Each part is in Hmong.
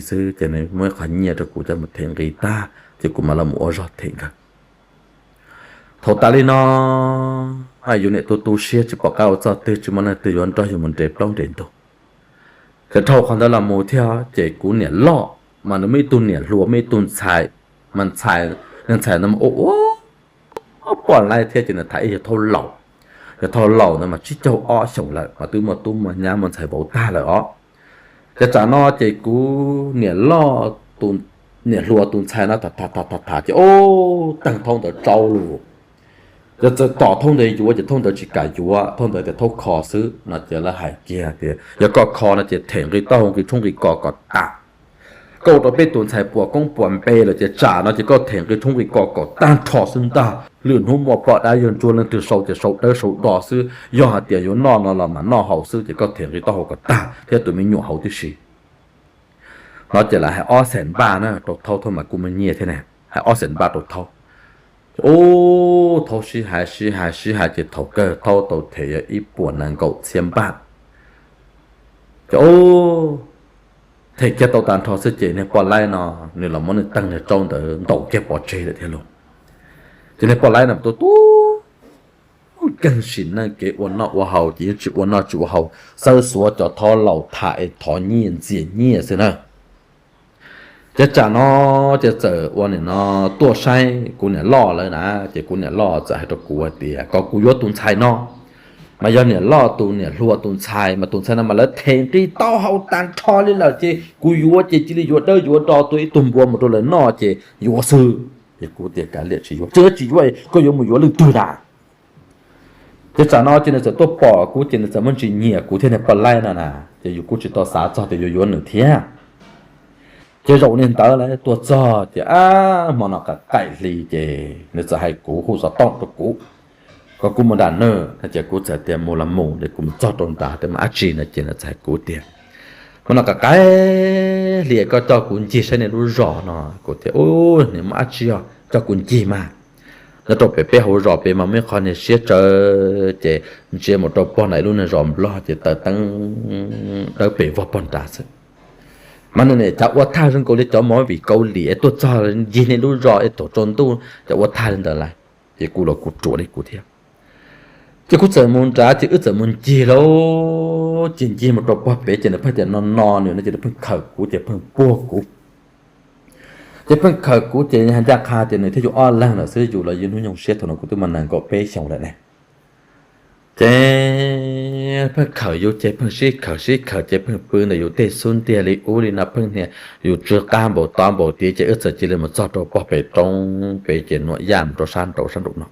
xwb ces nws muab ib qho nyiaj rau kuv coj mus them nqi tag ces kuv mam los mus ua zog them nkawd. Thaum tas li no, yuav niam tu tu siab tsis pom qab ua txoj twg, tsis muaj neeg twg yuav nrog yus mus nres plaub nres ntug. Ces dhau qhov ntawd los mus thiab ces kuv niam loj mas nws muaj ib tug niam hluas muaj ib tug ntxhais, mas ntxhais, niag ntxhais ntawd mas ua ua poj laib thiab ces nws tham ib yawg thauj laus. Yawg thauj laus ntawd mas tsib caug ob xyoos lawm mas twb muaj tub muaj nyab muaj ntxhais vauv tag lawm os. Ces tsam no ces kuv niam loj, niam hluas tus ntxhais no tham tham tham tham ces ub, teeg thaub ntawd tsau lus. Ces txawm tom thaub ntawd yuav ces thaub ntawd tsis kam yuav, thaub ntawd tias thaub kho xwb no ces lawv hais kiag tias yog koj kho no ces them nqi taub hau nqi tshoob nqi kos kom tag. Koj ua rau peb tus ntxhais puas koob puas npe lawm ces tsam no ces koj them nqi tshoob nqi kos kom tag nrho xwb ntag. Lwm hnub muaj poj dab yawg ntsuag leej twg sau ces sau dawb sau do xwb, yog hais tias yuav noj no los mas noj haus xwb ces koj them nqi taub hau kom tag thiab tus me nyuam hauv tib si. No ces lawv hais ob xees npaj na rau thaub, thaub mas kuj muaj nyiaj thiab ne, hais ob xees npaj rau thaub. Ub, thaub sib hais sib hais sib hais ces thaum kawg thaub tau them yog ib puas nees nkaum txhiab npaj. Ces ub, them kiag tau tag nrho xwb ces niag poj laib no nws los muab nws teeg niag tsau ntawd ntaus kiag pov tseg lawm thiab lauj. Ces niag poj laib no tuaj tu keeg sim neej kev ua noj ua haus ces yeej tsis ua noj tsis ua haus, xawb xuav cov thab laus tham es thov nyiaj ntxias nyiaj xwb na. Ces tsam no ces txawm ua nim no tuaj saib kuv niam loj lawm na, ces kuv niam loj txawm hais rau kuv hais tias kom kuv yuav tus ntxhais no, mas yog niam loj tus niam hluas tus ntxhais, mas tus ntxhais no mas lawv them nqi taub hau tag nrho li lawm ces kuv yuav ces cia li yuav dawb yuav do tua ib tug npua mus rau lawv noj ces yuav xwb. Ces kuv tias kav liam tsis yuav, tsis yuav, koj yuav mus yuav leej twg na? Ces tsam no ces nws txawm tuaj pom kuv ces nws txawm muaj ntsis nyiam kuv thiab niag poj laib no na, ces yus kuj tsis tau xav txog tias yuav yuav nws thiab. Ces zaum niag ntawd lawv tuaj txog ces ab hmo no qaim hli ces nws txawm hais kuv hu xov tooj rau kuv kom kuv mus nram nws no ces kuv txawm tias mus los mus ces kuv mus txog rau nrad tias muaj dab tsi no ces nws txawm hais kuv tias hmo no qaim hli koj coj kuv ncig saib nej lub zos no. Kuv tias ub, nim muaj dab tsi os, coj kuv ncig mas. Nyob rau pem peb hauv zos pem mas muaj ib qho niag siab tsawv ces ntsia mus rau pog nram ib lub niag zos nplog ces taws teeb dawb pes vog pog nrad xwb. Mas nws nim cas ua thaj zoo nkaus li cov movie Kaus Lim es tuaj txog ncig nej lub zos es thaum tsaus ntuj cas ua thaj li ntawd lawm. Ces kuv los kuv ruam li kuv thiab. Ces kuv txawm mus nrad ces wb txawm mus ncig lauj, ces ncig mus rau pog pem ces nws pheej tias no no nws no ces nws pheej khawm kuv ces pheej puag kuv. Ces pheej khawm kuv ces hais ncaj qha tias nws thiab yus ob leeg lawm xwb, yus los yus hnub nyoog siab thaum no kuv twb muaj nees nkaum peb xyoos lawm ne. Ces pheej khawm yus ces pheej sib khawm sib khawm ces pheej pw ntawm yus tej xub ntiag li ub li no pheej nias yus tsw qab npaum tod npaum tid ces wb txawm cia li mus txog rau pog pem roob pem ces nuam yaj mus rau sab nraum sab nraum no.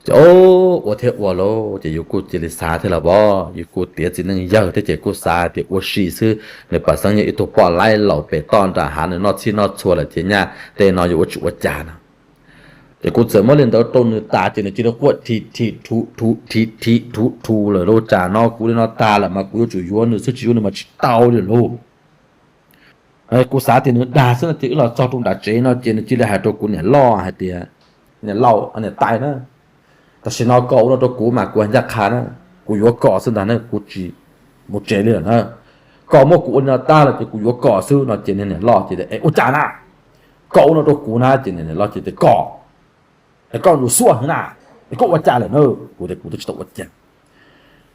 Ces ua thiab ua lauj ces yus kuj cia li xav thiab los as, yus kuj tiav txiv neej yawg thiab ces kuj xav tias ua si xwb, nws pam xeeb yog ib tug poj laib laus pem toj nram hav nws noj txhij noj txhua lawm ces nyaj tej no yuav ua tsis ua cas no. Ces kuv txawm muab li ntawd rau nws tas ces nws cia li quaj thim thim rhuv rhuv thim thim rhuv rhuv lawm lauj. Tsam no kuv li no tag lawm mas kuv yuav tsum yuav nws xwb, tsis yuav nws mas tsis tau li lauj. Kuv xav tias nws dag xwb no ces wb los txog rau nram tsev no ces nws cia li hais rau kuv niam loj hais tias, niam laus, niam tais na, tam sim no koj ua no rau kuv mas kuv hais ncaj qha na, kuv yuav koj xwb ntag na, kuv tsis mus tsev li lawm na. Koj muab kuv ua li no tag lawm ces kuv yuav koj xwb no ces niag niam loj ces tias es ua cas na, koj ua no rau kuv na ces niam loj ces tias koj, es koj ua xuaj heev na, es koj ua cas lawm na? Kuv tias kuv twb tsis tau ua cas.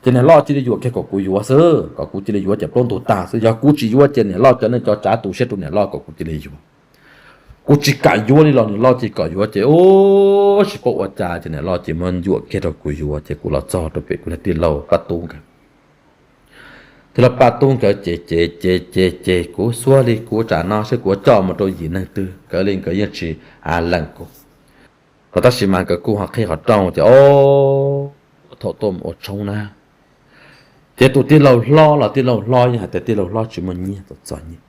Ces niam loj cia li yuam kiag kom kuv yuav xwb, kom kuv cia li yuav ces plaub ntug tag xwb, yog kuv tsis yuav ces niam loj cov neej cov tsav tu siab rau niam loj kom kuv cia li yuav. Kuv tsis kam yuav li los niam loj cia li kom yuav ces ub tsis paub ua cas ces niam loj ces muab yuam kiag rau kuv yuav ces kuv los txog rau pem kuv niag tij laug Paj Tub nkawd. Tij laug Paj Tub nkawd ces ces ces ces ces kuv xuab li kuv tsam no seb kuv coj mus rau yim neeg twg, nkawd li nkawd yeej tsis lees kuv. Tab sis mas nkawd kuj ho qhib qhov rooj ces o, thaum tuaj mus ua tshoob na, ces tus tij laug hlob los tij laug hlob yeej hais tias tij laug hlob tsis muaj nyiaj, txom txom nyem.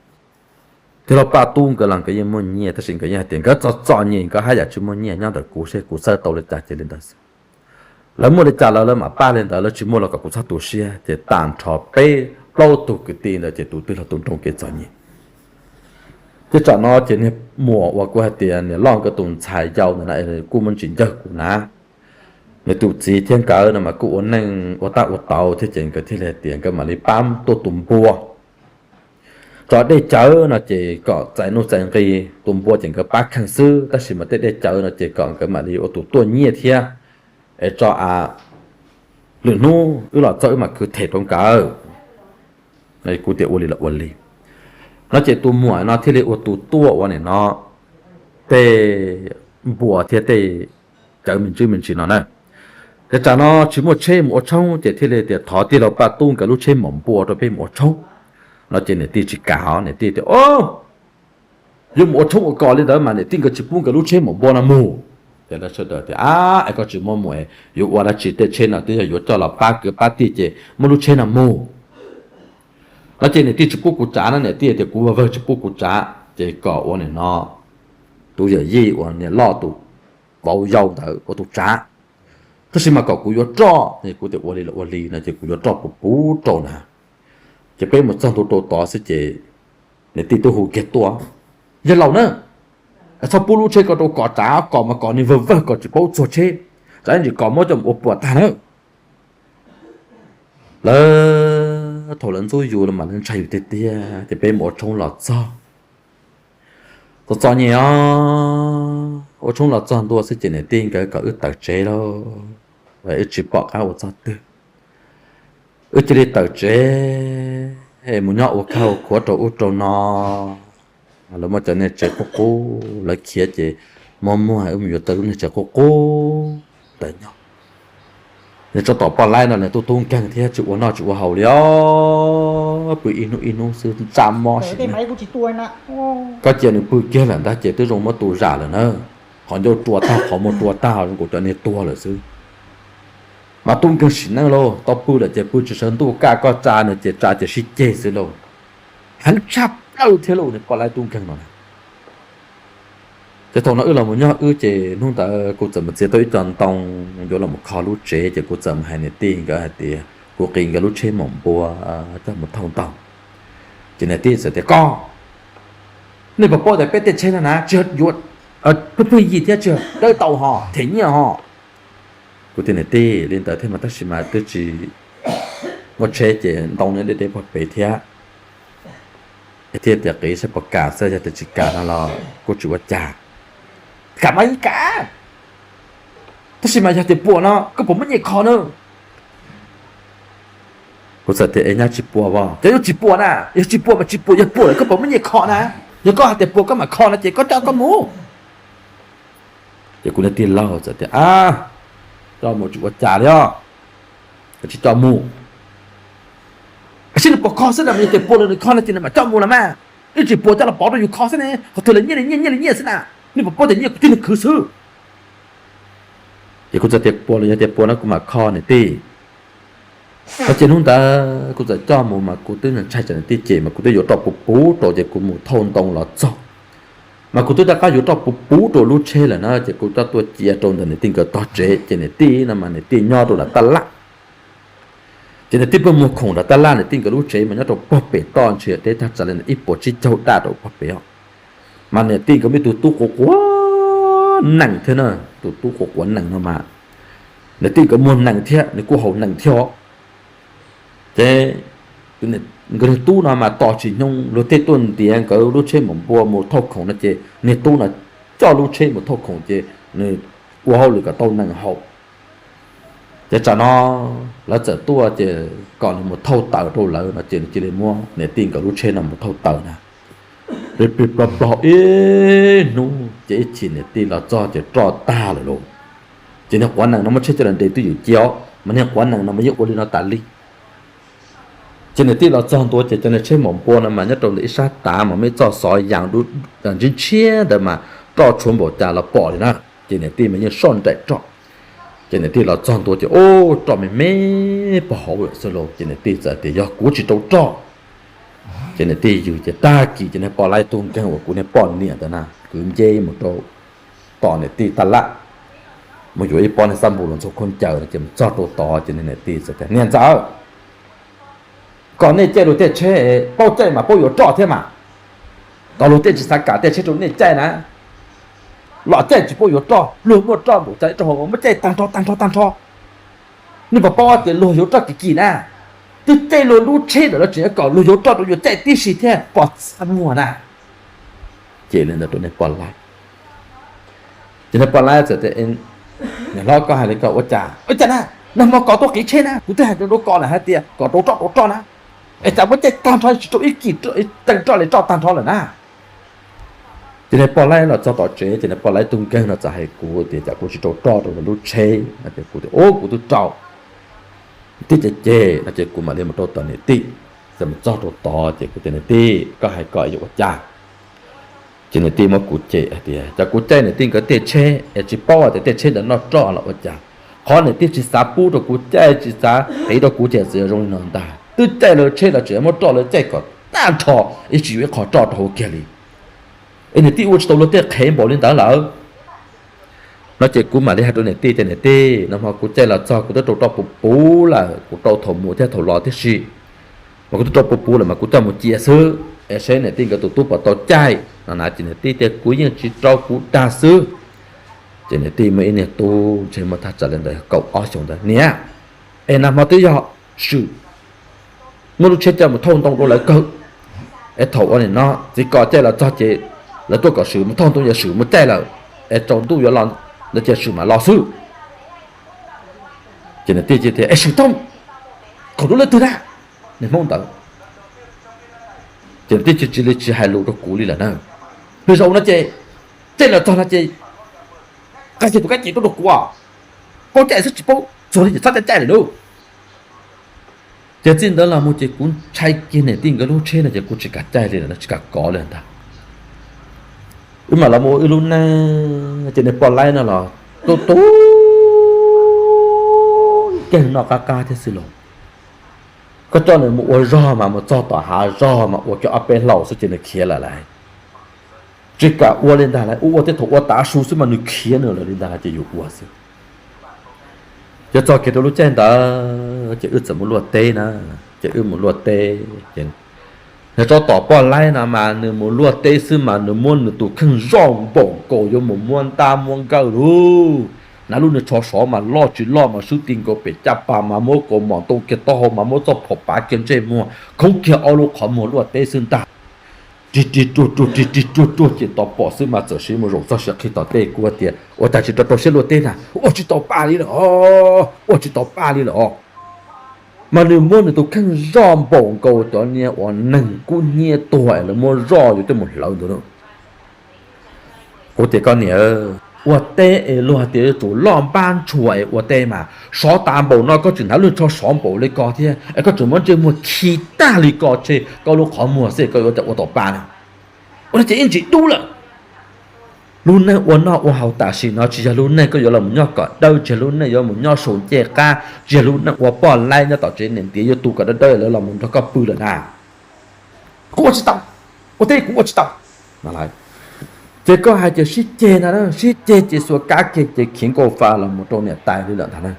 Tij laug Paj Tub nkawd los nkawd yeej muaj nyiaj tab sis nkawd yeej hais tias nkawd txom txom nyem, nkawd haj yam tsis muaj nyiaj, nyob ntawm kuv seb kuv xawb tau li cas ces li ntawd xwb. Lawv muaj li cas los lawv mam pab li ntawd, lawv tsis muaj los kom kuv txhob tu siab. Ces tag nrho peb plaub tug kwv tij ntawd ces tus twg los tus nroo kev txom nyem. Ces tsam no ces niag muam uas kuv hais tias niam loj nkawd tus ntxhais yau ntawd na kuj muaj ntsis ncawg kuv na, nws tus txiv thiab nkawd no mas kuj ua neej ua tab ua tau thiab ces nkawd thiaj li hais tias nkawd mam li pab tuaj tus npua. tso dej cawv no ces kom txais nuj txais nqi, tus npua ces nkawd pab kheej xwb, tab sis mas tej dej cawv no ces kom nkawd mam li ua tus tuaj nyiaj thiab, es tso a, lwm hnub wb los txog wb mam khwv them rau nkawd. Kuv tias ua li los ua li. No ces tus muam no thiaj li ua tus tuaj ua nim no tej npua thiab tej cawv me ntsis me ntsis no na. Ces tsam no tsis muaj tsheb mus ua tshoob ces thiaj li tias thov tij laug Paj Tub nkawd lub tsheb maum npua rau peb mus ua tshoob. No ces niam tij tsis kam os, niam tij tias, Au, yuav mus ua tshoob ua kos li ntawd mas niam tij nkawd tsis pub nkawd lub tsheb maum npua no mus. Ces lawv sawv daws tias, Ab, es koj tsis muab mus, yuav ua dab tsi, tej tsheb no twb yog yuav coj los pab kwv pab tij ces muab lub tsheb no mus. No ces niam tij tsis pub kuv tsav no, niam tij tias kuv vag vawg tsis pub kuv tsav, ces kom ua nim no tus yawm yij uas niam loj tus vauv yau ntawd ua tus tsav. Tab sis mas kom kuv yuav roj, kuv tias ua li los ua li no ces kuv yuav roj puv puv rau na. Ces peb mus txog ntua rau tod xwb ces niam tij twb hu kiag tuaj, Yawg laus na, txhob pub lub tsheb ko rau kos tsav, kos mas kos nws vawg vawg kos tsis paub txuag tsheb, tsav ntsis kos muab coj mus ua puas tag na. Lawv thaum lawv ntxub yus los mas lawv ntshai yus tiag tiag, ces peb mus ua tshoob los txog, txom txom nyem os. Ua tshoob los txog ntua xwb ces niam tij nkawd kom wb tawm tsev lauj, wb tsis pom qab ua txog twg. Wb cia li tawm tsev mus nyob ua khaj ua khuav rau ub rau no. Lawv muaj cov niag tsev qub qub, lawv khiav ces muaj muag wb mus yuav tau lub niag tsev qub qub ntawd nyob. Nws tso tom poj laib no nws tub tub nkeeg thiab tsis ua noj tsis ua haus li os, pw ib hnub ib hnub xwb tsa mob sim neej. Koj cia nws pw kiag lawm ntag ces twb zoo muab tu zam lawm na. Qhov ncauj rua tag, qhov muag rua tag, zoo nkaus cov niag tuag lawm xwb. Mas tub nkeeg sim neej lauj, tau pw lawm ces pw tsis sawv ntuj, kaj koj tsa nws ces tsa ces sib ceg xwb lauj. Heev tshaj plaws thiab lauj, niag poj laib tub nkeeg no na. Ces thaum no wb los mus nyob wb ces hnub ntawd kuv txawm mus txiav tau ib co ntoo yuav los kho lub tsev ces kuv txawm mus hais niam tij nkawd hais tias kuv qiv nkawd lub tsheb maum npua coj mus thauj ntau. Ces niam tij txawm tias, Koj, nej puas paub tias peb tej tsheb no na tsis yog yuav pheej pheej yig thiab tsis yog dawb tau ho them nyiaj ho. Kuv tias, Niam tij, li ntawd thiab mas tab sis mas twb tsis muaj tsheb ces ntoo nyob deb deb puag pem thiab. Es thiaj tias qiv saib puas kam xwb, yog tias tsis kam no los kuj tsis ua cas. Kam mas yeej kam, tab sis mas yog tias puas no koj puas muaj nyiaj kho na? Kuv txawm tias, Es nyab tsis puas os? Cov yog tsis puas na, yog tsis puas mas tsis puas, yog puas lawm koj puas muaj nyiaj kho na? Yog koj hais tias puas koj mam kho no ces koj coj koj mus. Ces kuv niag tij laug txawm tias, Ab, coj mus tsis ua cas li os, koj tsis coj mus. Saib nws puas kho xwb na, yog tias puas lawm nws kho no ces nws mam coj mus los mas. Ib tsis puas coj los pov rau yus kho xwb ne, qhov twg los nyiaj li nyiaj, nyiaj li nyiaj xwb na. Nej puas paub tias nyiaj kuv tib neeg khwv xwb. Ces kuv txawm tias, Puas los yog tias puas no kuv mam kho niam tij. Ces hnub ntawd kuv txawm coj mus mas kuv twb ntshai tsam niam tij cem mas kuv twb yuav roj puv puv rau ces kuv mus thauj ntoo los txog. Mas kuv twb rov qab yuav roj puv puv rau lub tsheb lawm na ces kuv coj tuaj cia rau ntawm niam tij nkawd tog tsev ces niam tij no mas niam tij nyob rau nram tab laj. Ces niam tij pheej muag khoom nram tab laj, niam tij nkawd lub tsev mas nyob rau puag pem toj ntshiab deb tag tsav li ib puas tsib caug daj rau puag pem os. Mas niam tij nkawd muaj ib tug tub quav quav nees thiab na, tus tub quav quav nees no mas niam tij nkawd muag nees thiab nws kuj haus nees thiab os. Ces nkawd niag tub no mas tos tsis nyoog luag tej tuaj ntiav nkawd lub tsheb maum npua mus thauj khoom no ces niag tub no coj lub tsheb mus thauj khoom ces nws ua hauj lwm kom tau nees haus. Ces tsam no lawv txawm tuaj ces kom nws mus thauj taws rau lawv no ces nws cia li muab niam tij nkawd lub tsheb no mus thauj taws na. Plig plig plog plog ib hnub ces ib chim niam tij los txog ces roj tag lawm lauj. Ces niag quav nees no muab tsheb coj los nres twj ywm cia os, mas niag quav nees no mas yeej ua li no tas li. Ces niam tij los txog ntua ces cov niag tsheb maum npua no mas nyob rau ntawm ib sab tav mas muaj ib txoj xov yas ntshiab ntshiab ntawd mas roj tshuav npaum cas los pom li na. Ces niam tij mas yeej soj nraim roj. Ces niam tij los txog ntua ces ub, roj me me pog hauv lawm xwb lauj. Ces niam tij txawm tias yog kuv tsis rau roj. Ces niam tij yws ces tag kis ces niag poj laib tub nkeeg uas kuv niag poj niam ntawd na kwv nce mus rau tom niam tij tab laj, mus yuav ib pob niag xab npum los ntxhua khaub ncaws no ces mus txog rau tod ces niam tij txawm tias niam ntxawm, kom nej caij luag tej tsheb, paub caij mas paub yuav roj thiab mas. Tau luag tej tsis xav kam tej tsheb rau nej caij na, los caij tsis paub yuav roj, luag muaj roj npaum cas rau hauv muab caij tag nrho tag nrho tag nrho. Nej puas paub tias luag yuav roj kim kim na? twb caij luag lub tsheb ntawm no tseem kom luag yuav roj rau yus caij tib si thiab pom txaj muag na. Ces li ntawd rau niag poj laib. Ces niag poj laib txawm tias, Niam hlob, koj hais li ko ua cas? Ua cas na? Nag hmo koj tuaj qiv tsheb na, kuv twb hais rau koj lawm hais tias kom rau roj rau roj na, es cas muab caij tag nrho tsis rau ib kis teev roj li, roj tag nrho lawm na. Ces niag poj laib los txog tom tsev ces niag poj laib tus nkeeg no txawm hais kuv tias cas kuv tsis rau roj rau lub tsheb no ces kuv tias, Ub, kuv twb rau tib ce ceg no ces kuv mam li mus rau tom niam tij. Txawm mus txog rau tod ces kuv tias, Niam tij, koj hais ko yuav ua cas? Ces niam tij muab kuv cem hais tias cas kuv caij niam tij nkawd tej tsheb es tsis paub tias tej tsheb ntawd noj roj los ua cas. Qhov niam tij tsis xav pub rau kuv caij, tsis xav qiv rau kuv ces txawm yuav zoo li no ntag. Twb caij lawv tsheb los tseem muab roj lawv caij kom tag nrho, ib tsis yuav ib qho roj rau hauv kiag li. Es niam tij ua tsis tau luag tej qhev npaum li ntawd lawm. No ces kuv mam li hais rau niam tij tias, Niam tij, nag hmo kuv caij los txog kuv twb rau roj puv puv lawm, kuv rau thaum mus thiab thaum los tib si, mas kuv twb rau puv puv lawm mas kuv coj mus cia xwb es seb niam tij nkawd tus tub puas tau caij no na. Ces niam tij tias kuv yeej tsis rau, kuv dag xwb. Ces niam tij muaj ib niag tub ntshe muaj thaj tsam li ntawd kaum ob xyoos ntawd, Niam, es nag hmo twb yog swm muab lub tsheb coj mus thauj ntoo rau lawv kawg, es thaum ua nim no txiv kom caij los txog ces lawv tuaj kom swm mus thauj ntoo, yog swm mus caij lawm es tsaus ntuj yuav los ntawd ces swm mam los xwb. Ces niam tij tias, Es swm thauj qhov rau leej twg na, niag Hmoob ntawd? Ces niam tij tsis li tsis hais lus rau kuv li lawm na. Lwm zaus no ces caij los txog no ces qab ces tus kab ces tuaj rau kuv, paub caij xwb tsis paub txuag li ces txhob caij caij lawm lauj. Ces txij ntawd los mus ces kuv ntshai kiag niam tij nkawd lub tsheb no ces kuv tsis kam caij li lawm, tsis kam kov li ntag. Wb mam los mus ua wb lub neej ces niag poj laib no los tu tu keeg noj qab qab thiab xwb los. Koj coj nws mus ua zog mas mus txog tom hav zog mas ua kiag ob peb hlau xwb ces nws khiav lawm lauj. Tsis kam ua li ntag lauj, ua ua tej thaum ua tav su xwb mas nws khiav nws lawm li ntag lauj, ces yus ua xwb. Ces txog kiag rau lub caij ntawd ces wb txawm mus luaj teb na. Ces wb mus luaj teb ces nws tsob tom poj laib no mas nws mus luaj teb xwb mas nws muab nws tus kheej zoj npaum nkaus yuav mus muab ntab muab nkawj lauj. Hnav lub niag tsho sov mas loj tsis loj mas swb ti nkaus pem caj pas mas muab kaus mom ntoo kiag taub hau mas muab txoj phom pav kiag ntsej muag khoob kiag ob lub qhov muag luaj teb xwb ntag. Rig rig ruaj ruaj rig rig ruaj ruaj ces tos pom xwb mas txawm siv mus zaum txog siav qhi tom tej. Kuv tias ua cas tsis rau rau siab luaj teb na, ua tsis tau pa li lawm os, ua tsis tau pa li lawm os. Mas nws muab nws tus kheej zoj npaum nkaus cov niag uas neeg kub hnyiab tuag es lawv muab zoj yuav coj mus hlawv ntawd na. Kuv tias koj niam, ua teb es luag tias yuav tsum loj npab ntshua es ua teb mas sov tas npaum no koj tseem hnav lub tsho sov npaum li ko thiab es koj tseem muab ntsej muag khi tag li ko tseg, koj lub qhov muag xwb koj yuav ua cas ua tau pa na. Ua no ces ib ntsis dub lawm. Lub neej ua noj ua haus tam sim no tsis yog lub neej koj yuav los mus nyob kom dawb, tsis yog lub neej yuav mus nyob saum ncej qab, tsis yog lub neej ua poj laib nyob tom tsev niam ntiav yuav tu kom dawb dawb lawv los mus nrog koj pw lawm na. Kuv ua tsis tau, ua teb kuv ua tsis tau. Ces koj hais ces sib ceg ntag na, sib ceg ces xuas kab kiag ces khiav nkauj fa los mus rau niam tais li lawm ntag na.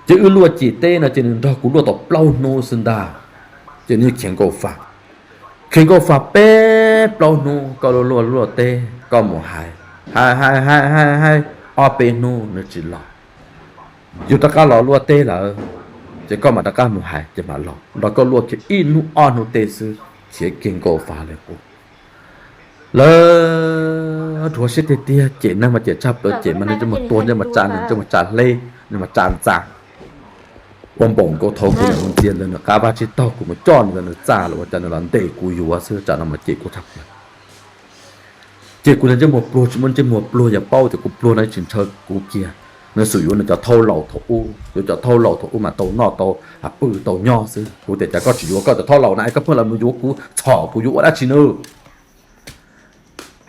Ces wb luaj cim teb no ces nws nrog kuv luaj tau plaub hnub xwb ntag. Ces nws khiav nkauj fa, khiav nkauj fa peb plaub hnub, koj luaj luaj luaj teb koj mus hais, hais hais hais hais hais ob peb hnub nws tsis los. Yus rov qab los luaj teb lawm, ces koj mam rov qab mus hais ces mam los. Nrog koj luaj kiag ib hnub ob hnub teb xwb khiav kiag nkauj fa li qub. Lawv rhuav siab tiag tiag, cem neeg mas cem tshaj plaws, cem mas nws ntsej muag tuag, ntsej muag tsa, nws ntsej muag tsa hleb, nws mas tsa ntxa. Ua npaum nkaus thaum kuv niam mus ntxias ntawd nws qab vaj tsib taug kuv mus coj nws ntawd nws txaj los ua cas nws los ntes kuv yuav xwb, tsam no mas cem kuv tshaj plaws. Ces kuv niag ntsej muag pluag tsis muaj ntsej muag pluag, yog paub tias kuv pluag no tsis ntshaw kuv kiag. Nws xum yuav nws cov thaub laus thaum ub, yuav cov thaub laus thaum ub mas tau noj tau pw tau nyob xwb. Kuv tias cas koj tsis yuav koj cov thaub laus na, koj pheej los mus yuav kuv, txhom kuv yuav ua dab tsi nws?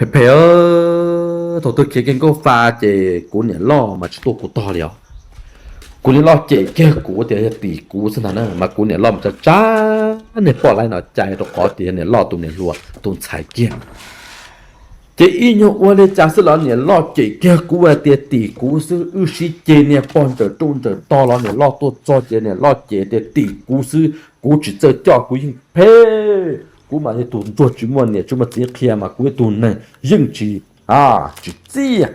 Phem phem, thaum twg khiav kiag nkauj fa ces kuv niam loj mas tsis tuaj kuv tog li os. Kuv niam loj cem kiag kuv tias yog tim kuv xwb ntag na, mas kuv niam loj mas tsa tsa niag poj laib no cai rau qhov tias yog niam loj tus niam hluas tus ntxhais kiag. Ces ib nyuag ua li cas xwb los niam loj cem kiag kuv tias tim kuv xwb, wb sib ceg niag pog ntsawm ruj ntsawm tog los niam loj tuaj txog ces niam loj cem tias tim kuv xwb, kuv tsis txawj coj kuv yeej phem. Kuv mas yog tus ntsuag tsis muaj niam tsis muaj txiv qhia mas kuv yog tus neeg yeej tsis, tsis txiaj.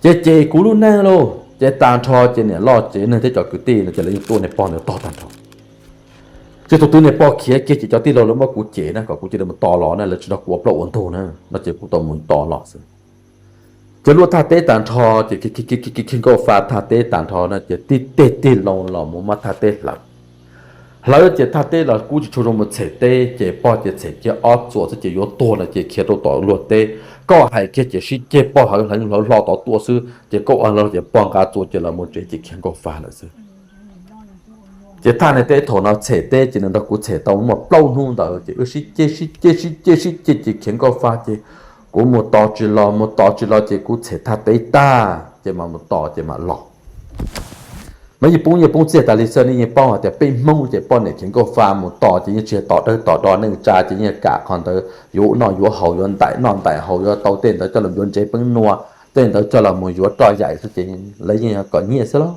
Ces cem kuv lub neej lauj. Ces tag nrho ces niam loj tsev neeg thiab cov kwv tij no ces lawv yeej tuaj niag pog ntawd tog tag nrho. Ces tus twg niag pog khiav kiag ces cov tij laug lawv muab kuv cem na kom kuv cia li mus tos los na, lawv tsis nrog kuv ua plaub ua ntug na no ces kuv tau mus tos los xwb. Ces luaj thaj teb tag nrho ces khiav nkauj fa thaj teb tag nrho na ces tib teg tig loo los mus muab thaj teb hlawv. Hlawv ces thaj teb los kuj tsis tshua zoo mus txhem teb ces pog ces txhem kiag ob txuas xwb ces yuav tuag lawm ces khiav rau tom luag teb. Koj hais kiag ces sib ceg pog hawv hlawv hlo tod tuaj xwb ces koj ua hlo ces pog nqa txuas ces los mus tsev ces khiav nkauj fa lawm xwb. Ces thaj niag teb thaum no txhem teb ces nws nrog kuv txhem tau muaj plaub hnub ntawd ces wb sib ceg sib ceg sib ceg sib ceg ces khiav nkauj fa ces kuv mus tos tsis los mus tos tsis los ces kuv txhem thaj teb tag ces mam mus tos ces mam los. Mas yeej poob nyiaj poob txiaj tas li xwb, nej yeej paub hais tias peb Hmoob ces poj niam khiav nkauj fa mus tos ces yeej tsis tos dawb tos do, neej tsa ces yeej kam qhov ntawd yuav noj yuav haus, yuav ntaim noj ntaim haus, yuav tau tej ntawd coj los yuav ntsev peeb nua, tej ntawd coj los mus yuav roj yaim xwb ces lawv yeej kom nyiaj xwb lauj.